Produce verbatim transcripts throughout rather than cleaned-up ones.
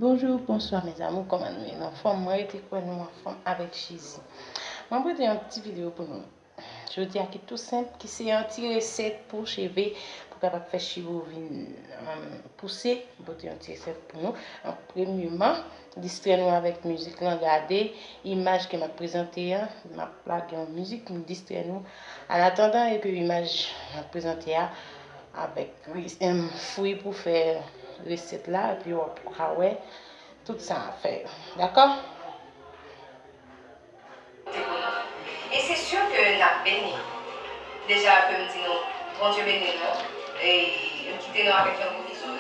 Bonjou, bonswa mes amours, kòman nou ye? Nou anfòm? Mwen rete kwè nou anfòm avèk Jezi. Mwen pote yon ti videyo pou nou jodi a ki tou senp, ki se yon ti resèt pou cheve, pou kapab fè cheve w vin, um, pouse. Mwen pote yon ti resèt pou nou. An premyeman, distrè nou avèk mizik lan, gade imaj ke m ap prezante a. M ap lage yon mizik pou m distrè nou. An atandan, epi imaj m ap prezante a, avèk res-, em, fwi pou fè resèt la, epi w ap ka wè tout sa a fè yo. Dakò? E se si ke n ap beni. Deja, ke m di nou, Bondye beni nou, e m kite nou avèk yon gwo bizou.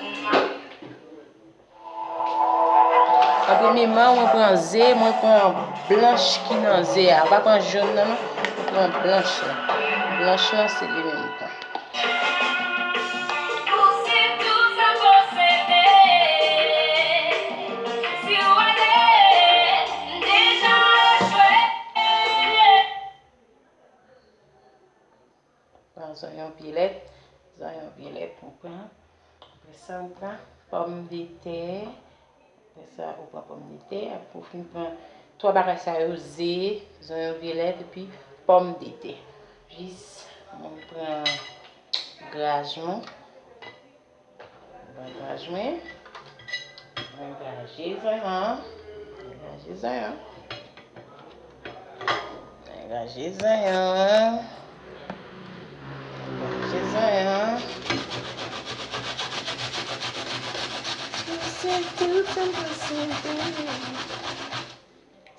An premyeman, mwen pran ze, mwen pran blanch ki nan ze a. Ou pa pran jòn nan, non. Ou pran blanch lan. Blanch lan, se li menm ou pran. Pran zonyon vyolèt, zonyon vyolèt, ou pran. Apre sa, ou pran pòmdetè. Apre sa, ou pran pòmdetè. Apre, ou fin pran twa bagay sa yo, ze, zonyon vyolèt, epi pòmdetè. Jis, mwen pran gras mwen. Mwen pran gras mwen. Mwen graje zanyan. Mwen graje zanyan. Mwen graje zanyan. Mwen graje zanyan. Se tout sa m pase.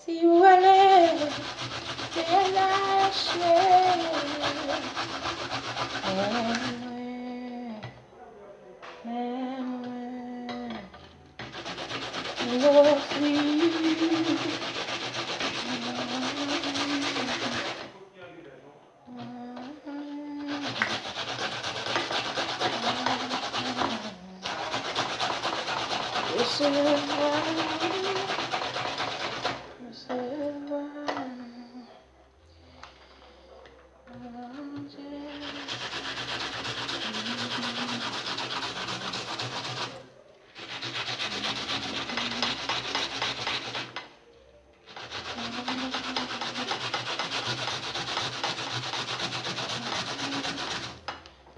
Si ou ale, te lache. Men mwen, men mwen, m ofri. Resevwa, resevwa.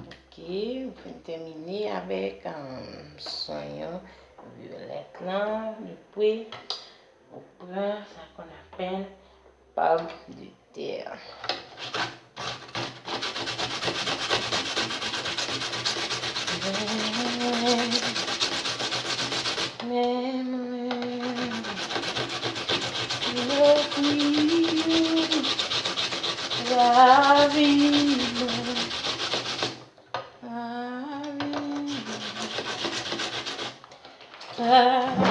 Ok, nou fin tèmine avèk, um, sonyon vyolèt lan. Nou pre, ou pran sa qu'on appelle pòmdetè. Men mwen, mwen ofri lavi mwen, lavi mwen.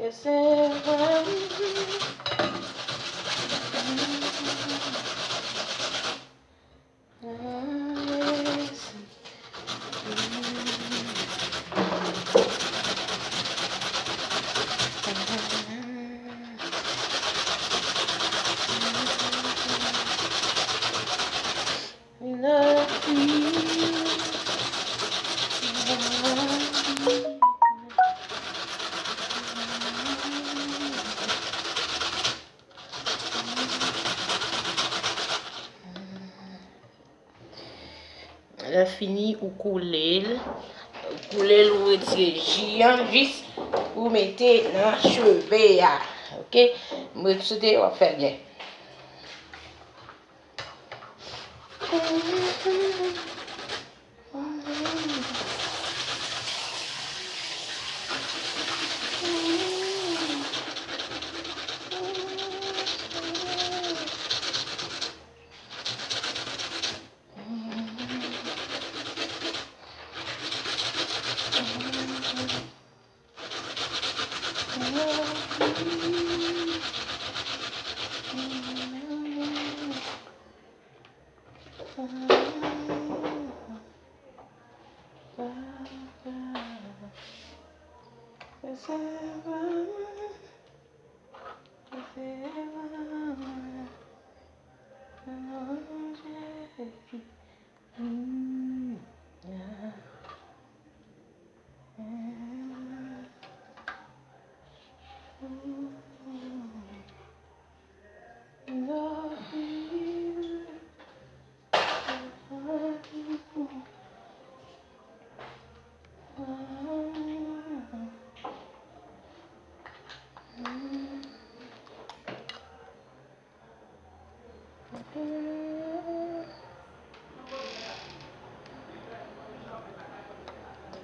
Resevwa m. Lè fini, ou koule l. Ou koule l, ou retire ji an, jis ou mete nan cheve a. Ok? Mwen swete w ap fè l byen.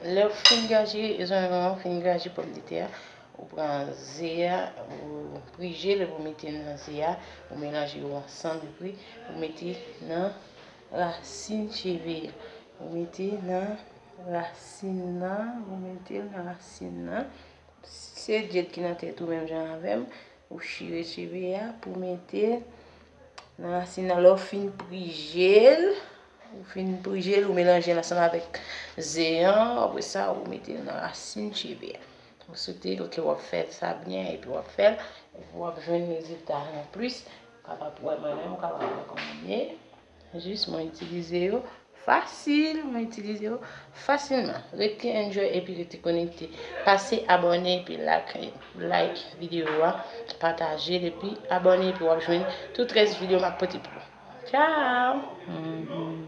Lè w fin graje zonyon an, w fin graje pòmdetè a, ou pran ze a, ou prije l epi w mete l nan ze a, ou melanje yo ansanm epi ou mete nan rasin cheve a. Ou mete nan rasin nan, ou mete l nan rasin nan. Se dyèt ki nan tèt ou menm jan avè m, ou chire cheve a pou mete nan rasin nan. Lè w fin prije l, ou fin prije l, ou melanje l ansanm avèk ze an, apre sa, ou mete l nan rasin cheve a. Mwen swete ke w ap fè sa byen epi w ap fè l, epi w ap jwenn rezilta an plis. Ou kapab wè mwen menm, ou kapab wè kòman m ye. Jis mwen itilize yo fasil, mwen itilize yo fasilman. Rete enjoy epi rete konekte. Pase abòne epi like, like videyo a, pataje l epi abòne epi w ap jwenn tout rès videyo m ap pote pou ou. Tchao! Mhm.